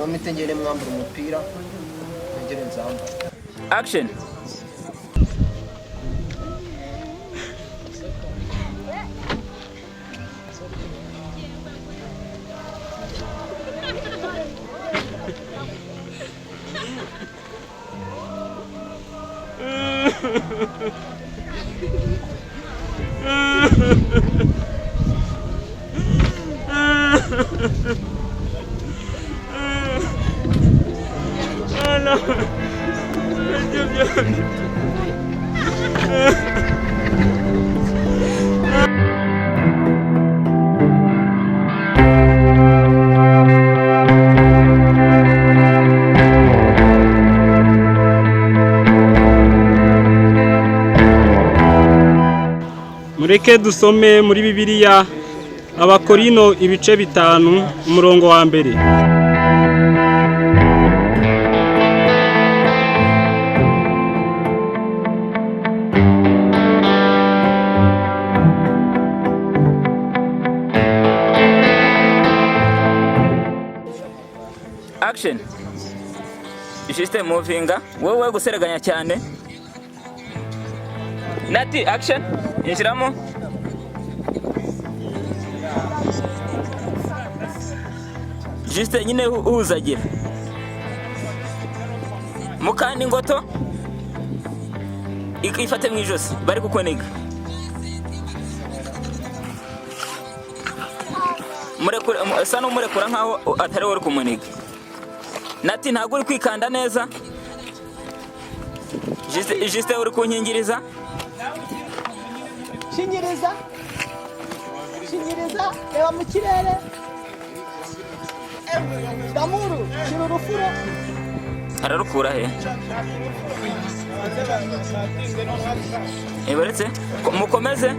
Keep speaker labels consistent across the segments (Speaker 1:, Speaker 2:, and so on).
Speaker 1: Noneho mpite ngende mwambura umupira, nongere nzambare.
Speaker 2: Action.
Speaker 3: Mureke dusome muri Bibiliya, Abakorino ibice 5, umurongo wa 1.
Speaker 2: Action. Juste movinga, wowe gusereganya cyane. Nati, action. Injiramo. Juste nyine uhuzagira. Mukandi ngoto ifate mu ijosi bari kukoniga. Murekure, sa n'umurekura nkaho atari wowe uri kumuniga. Nati, ntabwo uri kwikanda neza. Juste uri kunkingiriza.
Speaker 4: Shinyiriza, shinyiriza, reba mu kirere. Damuru, shira urufuro.
Speaker 2: Ararukura he? Ibaretse mukomeze.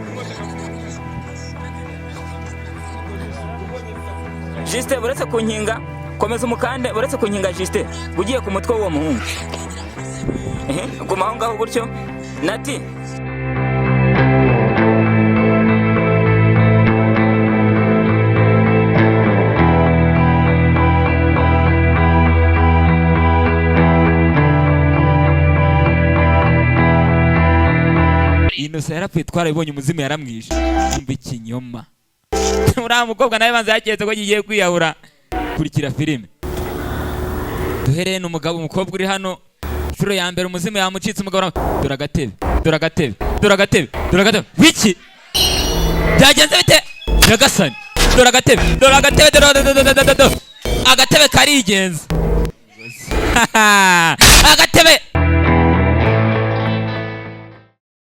Speaker 2: Juste buretse kunkinga, komeza umukande, buretse kunkinga. Juste ugiye ku mutwe w'uwo muhungu. Ehe, guma aho ngaho gutyo. Nati. Innocent yarapfuye, twarabibonye, umuzimu yaramwishe. Umva ikinyoma, uriya mukobwa nawe banza yaketse ko kigiye kwiyahura. Kurikira filime duhereye n'umugabo, umukobwa uri hano inshuro ya mbere, umuzimu yamucitse. Umugabo dore agatebe, dore agatebe, dore agatebe, dore agatebe. Wiki byagenze bite nyagasani? Dore agatebe, dore agatebe, dore dore dore dore dore agatebe karigenza.